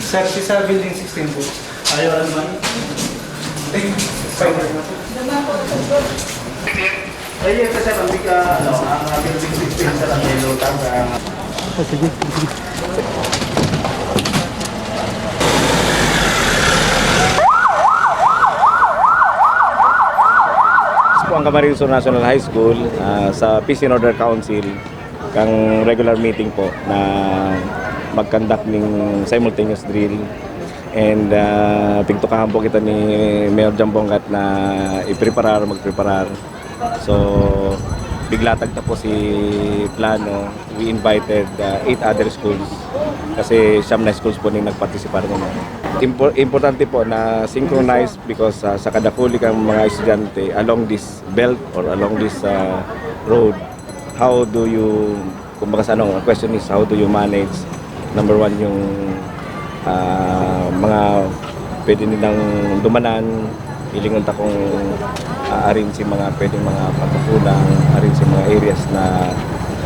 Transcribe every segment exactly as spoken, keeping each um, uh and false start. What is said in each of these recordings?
Sir, si sa building sixteen po. Ayaw naman. Ay, spider na po. Ay, ito, sir, ang bigla, ano, ang, ah, building sixteen, sir, ang yellow tag, ang Ah, sige, sige, sige. Po ang Camarines Sur National High School, ah, sa Peace and Order Council, kang regular meeting po na mag-conduct ning simultaneous drill. And, ah, pigtukahan po kita ni Mayor Jambongat na ipreparar, magpreparar. So, bigla tagta po si plano, we invited, ah, eight other schools kasi siyam na schools po ning nagpartisipar mo. Impor-, importante po na synchronize because, ah, sa kadakuli kang mga estudyante along this belt or along this, ah, road, how do you, kumbaga sa ano, ang question is, how do you manage, number one, yung, ah, mga pwede nilang dumanan, hilingon ta kung, ah, arin si mga pwedeng mga pagkukulang, arin si mga areas na,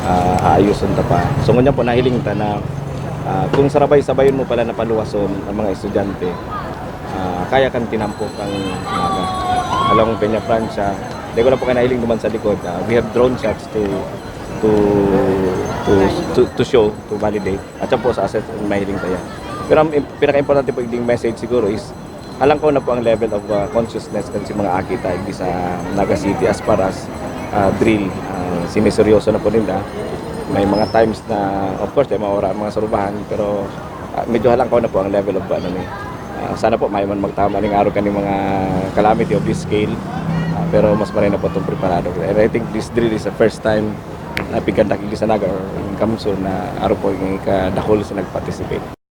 ah, aayuson ta pa. So, ngunyan po, nahiling ta na, ah, kung sarabay-sabayon mo pala na paluwason ang mga estudyante, ah, kaya kan tinampo kang Naga. Along Peña Francia, di ko lang po kayo nahiling duman sa likod. Ah, we have drone shots to, to, to, to, to show, to validate. At yan po sa asset ang mahiling kaya. Pero ang im-, pinaka-importante po yung message siguro is, alam ko na po ang level of, ah, consciousness kan si mga aki ta, hindi sa Naga City as far as, ah, drill. Ah, siniseryoso na po nila. May mga times na, of course, may mawara ang mga sarubahan, pero, ah, medyo halangkaw na po ang level of, ano, ni, ah, sana po may man magtama ning araw kani mga calamity of this scale. Ah, pero mas maray na po itong preparado. And I think this drill is the first time na pigkandak sa Naga or in Kamsur na araw po yung kadakul sa nag-participate.